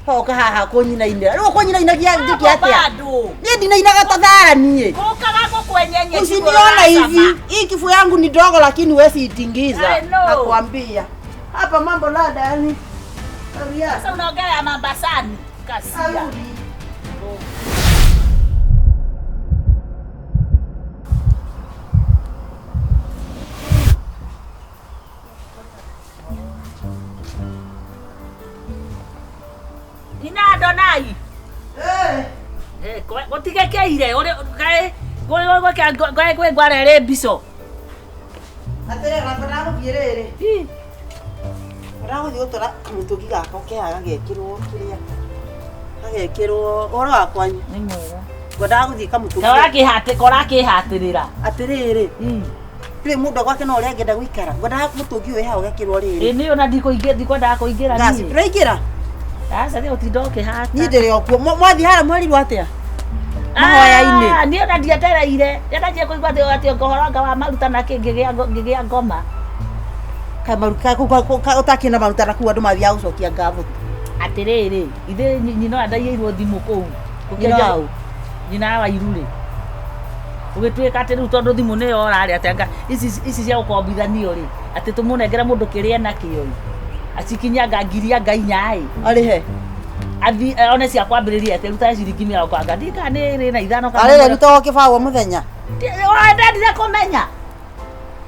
Hoka haha kũnyinainĩra. Rĩu ũkũnyinainagia njĩke atĩa? Bado. Niĩ ndinainaga ta thara niĩ. Gũkaga gũkwenyenye Usiniona hivi. Hii kifua yangu ni dogo lakini huwezi itingiza. I know. Nakwambia. Hapa mambo lada yani. Aria. Sasa unaongea ya Mambasani. Kasia. Arudi. Nina Adonai. Eh. Eh, gũtigekeire kaĩ kwĩ ngwara ĩrĩ mbico. Atĩrĩrĩ nakwa ndagũthiĩ rĩrĩ. Ii. Ndagũthiĩ gũtwara kamũtũngi gakwa keha gagekĩrwo kĩrĩa. Gagekĩrwo ũhoro wa kwanyu. Nĩ mwega. Ngwendaga gũthiĩ kamũtũngi. Korakĩhatĩrĩra. Atĩrĩrĩ, ndũĩ mũndũ gwake no ũrĩa angĩenda gũikara. Ngwendaga mũtũngi ũyũ wĩ haha ũgekĩrwo rĩrĩ. Ĩ nĩ ona ndikwendaga kũingĩra Ngaci niĩ. ndũraingĩra? Aca nĩ gũtinda ũkĩhata. Niĩ ndĩrĩ o kuo. Mwathiĩ harĩa mwerirwo atĩa? Mahoya-inĩ. Ah, niĩ ona ndietereire. Ndanjia kũigua atĩ atĩ ũhoro anga wa maruta na kĩ ngĩgĩa ngoma. Kaĩ maruta ũtakĩrĩ na maruta na kũu andũ mathiaga gũcokia ngatho. Atĩrĩrĩ, ithe nyina ũyũ ndaiyĩirwo thimũ kũu. Nyina wa ũ? Nyina wa Iru rĩ. Gũgĩtuĩka atĩ rĩu tondũ thimũ nĩyo ũrarĩ atĩ anga ici ici cia gũkombithanio rĩ, atĩ tũmũnengere mũndũ kĩrĩa enakĩo ĩ. Acikinyanga ngiri anga inya ĩ. Arĩhe. Athi one cia kwambĩrĩria atĩ ruta ciringi mĩrongo anga ndiũĩ kana nĩ ĩrĩ na ithano kana Arĩre mĩrongo- rutagwo kĩbaũ o mũthenya. Ndendire kũmenya.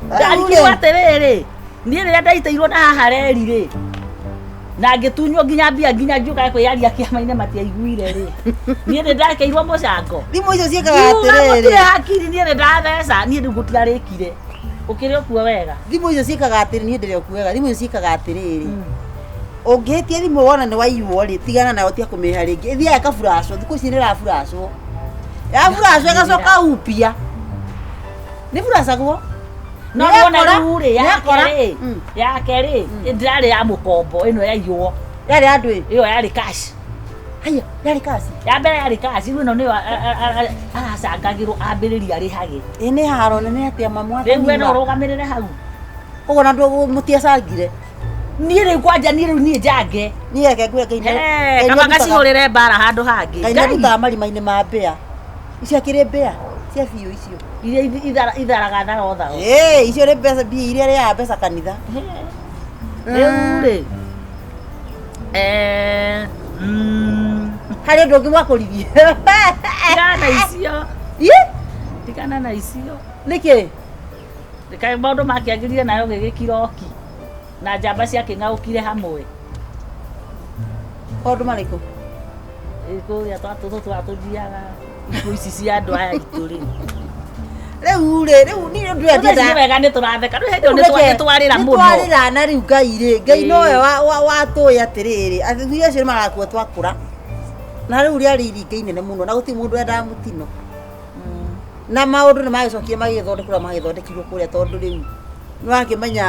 Ndarigirwo atĩrĩrĩ, niĩ rĩrĩa ndaitĩirwo na haha reri rĩ, na ngĩtunywo nginya mbia nginya ngiũka kwĩyaria kĩama-inĩ matiaiguire rĩ, niĩ nĩ ndakĩirwo mũcango. Thimũ icio ciĩkaga Ngiuga gũtirĩ atĩrĩrĩ. hakiri niĩ nĩ ndatheca, niĩ rĩu gũtiarĩkire. Ũkĩrĩ ũkuo wega. Thimũ icio ciĩkaga atĩrĩ niĩ ndĩrĩ o kuo wega. Thimũ icio ciĩkaga atĩrĩrĩ. Ũngĩhĩtia thimũ wona nĩ waiywo rĩ, tigana nayo tiga kũmĩrĩha rĩngĩ. Ĩthiaga ĩkaburacwo, thikũ ici nĩ ĩraburacwo. Yaburacwo ĩgacoka upya. Nĩ buracagwo. No Nĩ nĩwona yakora, rĩu rĩ, nĩ yake yakora. rĩ, yake rĩ, ndĩrarĩ ya mũkombo ĩno yaiywo, Yarĩ ya ndũĩ. ĩyo yarĩ cash. Haiya, yarĩ kaci. Ya mbere yarĩ cash, rĩu ĩno nĩyo aracangagĩrwo ambĩrĩrie arĩhage. Ĩ nĩ haro nene atĩa mamu Rĩu we no ũrũgamĩrĩre hau. Koguo na ndũ mũtiacangire. Niĩ rĩu kwanja niĩ rĩu niĩ njange. Niĩ reke ngwĩre Ngai nĩ- He, Ngai kaba nĩ arutaga- ngacihũrĩre mbara handũ hangĩ. Ngai nĩ arutaga marima-inĩ ma mbĩa. Icio akĩrĩ mbĩa cia biũ icio. Iria itharaga tharo tharo. Ĩĩ, icio nĩ mbeca mbia iria rĩaga mbeca kanitha. Rĩu rĩ, eh, Harĩ ũndũ ũngĩ mwakũririe. tigana na icio, Ĩ, tigana na icio. nĩkĩ? Kaĩ maũndũ makĩagĩrire nayo gĩgĩkiroki na njamba ciakĩng'aũkire hamwe. Maũndũ marĩkũ? Ĩ, kũrĩa twatũthiaga ikuũ ici cia andũ aya aitũ rĩ. Rĩu rĩ, rĩu niĩ ũndũ ũrĩa Rĩu thaa ici nĩ ndĩrenda- wega nĩ tũratheka, rĩu hĩndĩ ĩyo nĩ twarĩra mũno. Nĩtwarĩra na rĩu Ngai rĩ, Ngai Ĩĩ. nowe watũĩ atĩrĩrĩ, athuri acio nĩ magakua twakũra. Na rĩu rĩarĩ iringa inene mũno na gũtirĩ mũndũ wendaga mũtino. Na maũndũ nĩ magĩcokire magĩthondekwo ũrĩa magĩthondekirwo kũrĩa tondũ rĩu nĩ wakĩmenya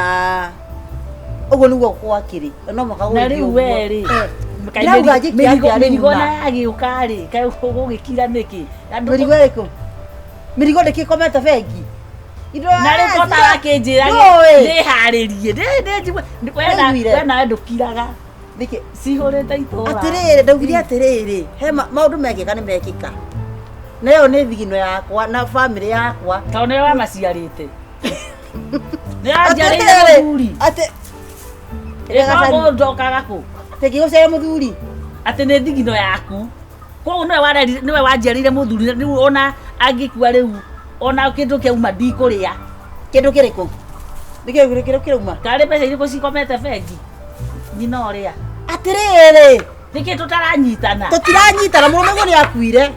ũguo nĩguo gwakĩrĩ. Na no mũhaka Na gũgĩthiĩ rĩu ũguo. we rĩ, Eh. kaĩ Ndĩrauga njĩke atĩa rĩu mĩrigo ma? na yagĩũka rĩ, kaĩ gũgĩkira nĩkĩ? Andũ- Mĩrigo ĩrĩkũ? Mĩrigo ndĩkĩkomete bengi. Indo Na rĩu ko tarakĩnjĩra Ndũĩ. ndĩharĩrie, Ndaiguire. we nawe ndũkiraga Nĩkĩ? cihũrĩte itũra. Atĩrĩrĩ, ndaugire atĩrĩrĩ, he maũndũ mekĩka nĩ mekĩka. Na ĩyo nĩ thigino yakwa na bamĩrĩ yakwa. Tondũ nĩwe wamaciarĩte. Nĩ wanjiarĩire mũthuri. Atĩ Ĩkoragwo njokaga kũ? Tĩngĩgũciara mũthuri. Atĩ nĩ thigino yaku. Koguo nĩwe warerire, nĩwe wanjiarĩire mũthuri rĩu ona angĩkua rĩu ona kĩndũ kĩauma ndikũrĩa. Kĩndũ kĩrĩkũ? Nĩ kĩndũ kĩrĩkũ kĩrauma? Karĩ mbeca irĩkũ cikomete bengi? Nyina ũrĩa. Atĩrĩrĩ, Nĩkĩ tũtaranyitana? tũtiranyitana mũrũme guo nĩ akuire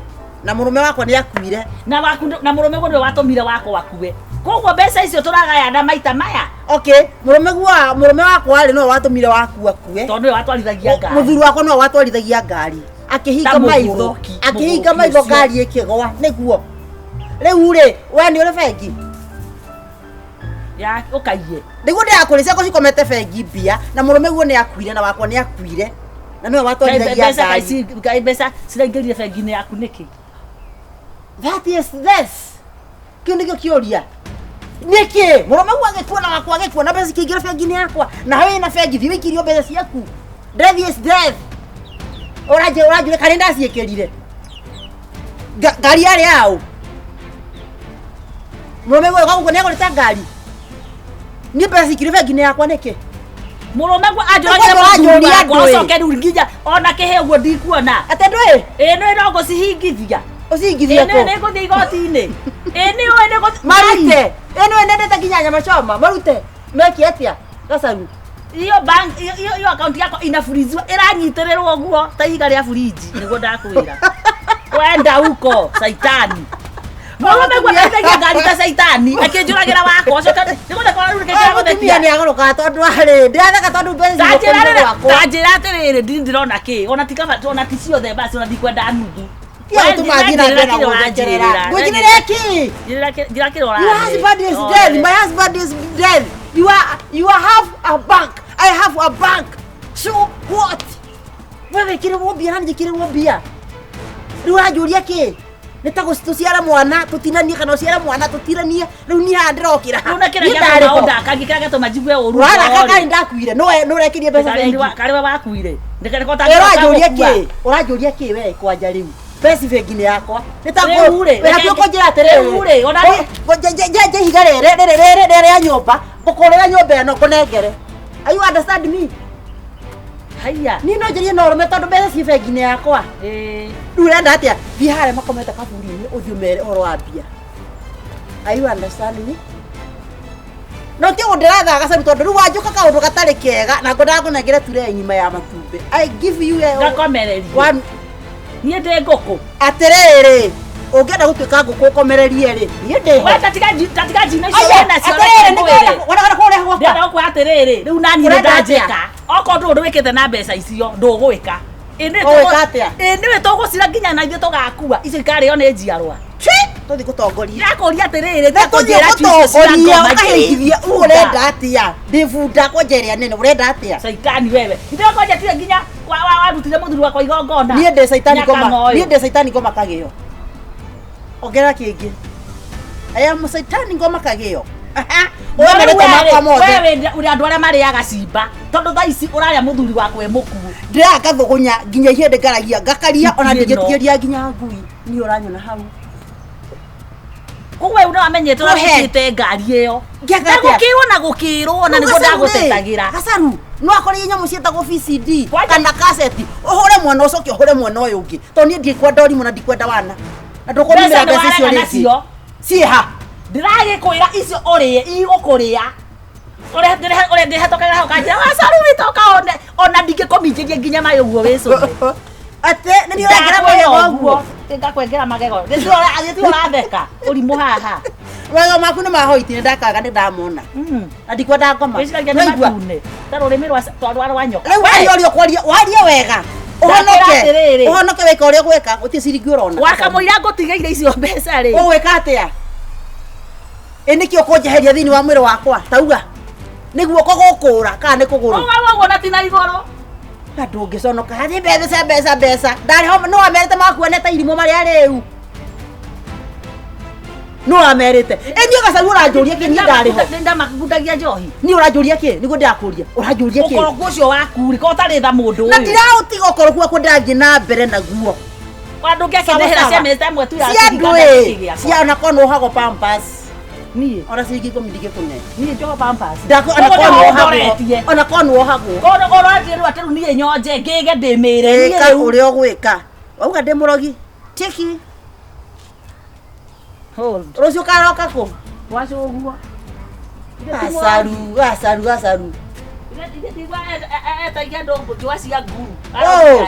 na mũrũme wakwa nĩ akuire. Na waku na mũrũme guo nĩwe watũmire wakwa akue. Koguo mbeca icio tũragayana maita maya. Okay, mũrũme guo mũrũme wakwa rĩ nĩwe watũmire waku akue. Tondũ nĩwe watwarithagia ngari. Mũthuri wakwa nĩwe watwarithagia ngari. Akĩhinga Ta maitho, mũgũrũki, akĩhinga mũgũrũki maitho ũcio. ngari ĩkĩgwa nĩguo. Rĩu rĩ, we nĩ ũrĩ bengi? Ya ũkaiye. Nĩguo ndĩrakũrĩ ciakwa cikomete bengi mbia na mũrũme guo nĩ akuire na wakwa nĩ akuire. Na nĩwe watwarithagia Mbeca ngari. kaĩ mbeca ciraingĩrire bengi-inĩ yaku nĩkĩ? That is this. Kĩu nĩkĩo kĩũria. Nĩkĩ? Mũrũme guo agĩkua na wakwa agĩkua na mbeca cikĩingĩra bengi-inĩ yakwa. Na wĩna bengi thiĩ wĩikirio mbeca ciaku. Death is death. Ũranjĩra kana ndaciĩkĩrire ngari yarĩ yaũ? Mũrũme ũyũ gũkũ nĩagũrĩte ngari. Niĩ mbeca cikire bengi-inĩ yakwa nĩkĩ? Mũrũme guo anjũragĩra. Nĩkũndũ Mũthuri ũranjũria wakwa ndũĩ. ũcoke rĩu nginya ona kĩhĩ ũguo ndikuona. Atĩ ndũĩ? Ĩ nĩ no ngũcihingithia. Ũcihingithie Ĩ nĩ kũ? nĩ ngũthiĩ igoti-inĩ. Ĩ nĩ ũĩ nĩ ngũthiĩ. Marute. Ĩ nĩwe nendete nginya nyama choma. Marute. Meke atĩa? Gacaru. Iyo bank iyo iyo iyo account yakwa inafuriziwa, ĩranyitĩrĩrwo ũguo ta ihiga rĩa buriji, nĩguo ndakwĩra. Wenda huko saitani. Mũrũme guo ndeithagia ngari ta saitani akĩnjũragĩra wakwa, ũcoke nĩguo ndakora rĩu Ũyũ mũtumia nĩkĩragũthekia. nĩ agũrũkaga tondũ arĩ ndĩratheka tondũ mbeca Tanjĩra cigũkũrire rĩrĩ, gwakwa. tanjĩra atĩrĩrĩ, ndini ndĩrona kĩ ona ti kaba ona ti ciothe basi, ona ndikwenda nuthu. Tiga gũtũma thiĩ na mbere na gũthekerera. Ngũnjĩrĩre kĩ? Njĩra kĩrĩa. Your husband is dead. My husband is dead. You have a bank. I have a bank. So what? Wewe wĩkĩrĩrwo mbia na njĩkĩrĩrwo mbia. Rĩu ũranjũria kĩ? Nĩ ta tũciare mwana tũtinanie kana ũciare mwana tũtinanie, rĩu niĩ haha ndĩrokĩra. Rĩu na kĩrĩa Niĩ gĩatũma ndarĩ ho. ũndakagie, kĩrĩa gĩatũma njigue ũru. Ũraraka karĩ ndakuire. No no ũrekĩrie mbeca bengi. Karĩ we wakuire. Ũranjũria kĩ? Ũranjũria kĩ we kwanja rĩu? Mbeca bengi-inĩ yakwa. Nĩ ta Rĩu rĩ, wĩ hakuhĩ kũnjĩra atĩrĩrĩ. Rĩu rĩ, ona niĩ- Njenje ihiga rĩrĩ rĩrĩ rĩrĩ rĩrĩ rĩa nyũmba, ngũkũrĩra nyũmba ĩno ngũnengere. Are you understand me? Haiya. Niĩ no njarie na ũrũme tondũ mbeca ciĩ bengi-inĩ yakwa. Ĩĩ. Rĩu ũrenda atĩa? Thiĩ harĩa makomete kaburi-inĩ ũthiĩ ũmere ũhoro wa mbia. Are you understand me? No ti ũguo ndĩrathaga gacaru tondũ rĩu wanjũka kaũndũ gatarĩ kega na ngwendaga ngũnengere turee ng'ima ya matumbĩ. I give you a Ngakomererio. one. Niĩ ndĩ ngũkũ. Atĩrĩrĩ, ũngĩenda gũtuĩka ngũkũ ũkomererie rĩ, niĩ ndĩho. We tatiga njino icio Aya, wĩnacio. atĩrĩrĩ, nĩkĩĩ ũrenda kũrehe gwakwa? Ndĩrenda gũkwĩra atĩrĩrĩ, rĩu naniĩ nĩ Ũrenda atĩa? ndanjĩka okorwo ndũrĩ ũndũ wĩkĩte na mbeca icio ndũgwĩka. Ũgwĩka atĩa? Ĩ nĩwe tũgũcira nginya na ithuĩ tũgakua, icio ikarĩo nĩ njiarwa. Chi, tũthiĩ gũtongoria. Ndĩrakũria atĩrĩrĩ, Na tũthiĩ kũnjĩra icio cia gũtongoria ngoma. ũkahĩtithia ũrenda atĩa? Ndĩ bunda kwanja ĩrĩa nene, ũrenda atĩa? Caitani wewe, ithuĩ kwanja tire nginya warutire mũthuri wakwa igongona. Niĩ ndĩ caitani ngoma, Nyakang'oyũ. niĩ ndĩ caitani ngoma kagĩo. Ongerera kĩngĩ. I am caitani ngoma kagĩo. Ũwe marĩtwa makwa mothe. Wewe ũrĩ andũ arĩa marĩaga cimba, tondũ thaa ici ũrarĩa mũthuri wakwa e mũkuũ. Ndĩraga ngathũgũnya nginya ihĩndĩ ngaragia ngakaria ona Ĩno. ndingĩtigĩria nginya ngui. Niĩ ũranyona hau. Koguo we nĩwamenyete Go ahead. ũrĩa ngari ĩyo. Ngĩaka Na atĩa? gũkĩrwo na gũkĩrwo na nĩguo ndagũtetagĩra. Gacaru no akorwo nyamũ ciĩtagwo VCD Kwanja- kana kaseti, ũhũre mwena ũcoke ũhũre mwena ũyũ ũngĩ, tondũ niĩ ndikwenda ũrimũ na ndikwenda wana na ndũkũnumĩra Mbeca mbeca icio nĩwarega rĩngĩ. nacio. Ciĩha? Ndĩragĩkwĩra icio ũrĩe igũkũrĩa. Ũrĩa ndĩhetũkagĩra hau kanjĩra wacaru wĩtoka one ona ndingĩkũminjĩria nginya maĩ ũguo wĩcũne. Atĩ nĩ niĩ ũrengera magego ũguo? Ngakwengera magego. Gĩtirĩ ũratheka ũrimũ haha. Magego maku nĩ mahoiti, nĩ ndakaga nĩ ndamona na ndikwenda ngoma. Wĩciragia nĩ Nĩwaigua? matune ta rũrĩmĩ rwa nyoka. Rĩu waria ũrĩa ũkwaria, warie wega, ũhonoke. Atĩrĩrĩ. Ũhonoke wĩka ũrĩa ũgwĩka, gũtirĩ ciringi ũrona. Wakamũira ngũtigĩire icio mbeca rĩ. Ũgwĩka atĩa? Ĩ nĩkĩ ũkũnjeheria thĩinĩ wa mwĩrĩ wakwa? Tauga nĩ guoko gũkũra kana nĩ kũgũrũ? Ũguo ũguo na ti na igũrũ. Na ndũngĩconoka hathiĩ mbeca mbeca mbeca ndarĩ ho. Nĩ wamerĩte makuone ta irimũ marĩa rĩu nĩ wamerĩte. Ĩ niĩ gacaru ũranjũria kĩ? Niĩ ndarĩ ho. Nĩndamakundagia njohi. Niĩ ũranjũria kĩ? Nĩguo ndĩrakũria, ũranjũria kĩ? Ũkoroku ũcio waku rĩ, ko ũtarĩ tha mũndũ Na ũyũ. ndiraũtiga ũkoroku wakwa, ndĩrathiĩ na mbere naguo. Andũ ngĩakĩndĩhĩra Sawa, cia mĩezi ĩmwe tu cia ya andũ ĩ cia ona korwo nĩ wohagwo Pampers. Niĩ Ona ciringi 10 ndingĩkũne. niĩ njoho Pampers. Ndakũ ona Koguo korwo nĩ nĩho wohagwo, ũndoretie. ona korwo nĩ wohagwo. Koguo ũranjĩrwo atĩ rĩu niĩ nyonje ngĩge ndĩmĩre niĩ Ĩka rĩu. ũrĩa ũgwĩka. Wauga ndĩ mũrogi tiki. Hold. Rũciũ karoka kũ? Wacũguo. Gacaru gacaru gacaru. Etagia andũ njũa cia nguru. Oh.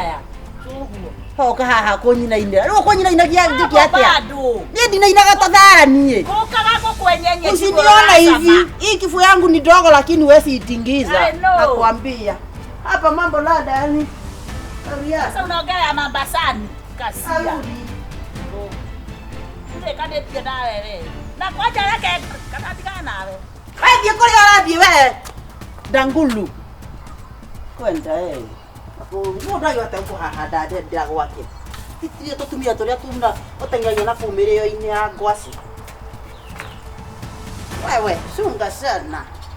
Cũguo. Hoka haha kũnyinainĩra. Rĩu ũkũnyinainagia njĩke atĩa? Bado. Niĩ ndinainaga ta thara niĩ. Gũkaga gũkwenyenye. Usiniona hivi, hii kifua yangu ni dogo lakini huwezi itingiza. I know. Nakwambia hapa mambo lada yani. Aria. Sasa unaongea ya Mambasani. Kasia. Arudi. Ndirekanĩtie nawe we. Na kwanja reke kanatigana nawe. Wathiĩ kũrĩa ũrathiĩ we. Ndangulu. Kwenda eh. Mũndũ agĩhota kũhahanda ndendera gwake. Titirie tũtumia tũrĩa tuna ũteng'eragia na kũu mĩrĩo-inĩ ya ngwaci. Wewe, chunga sana.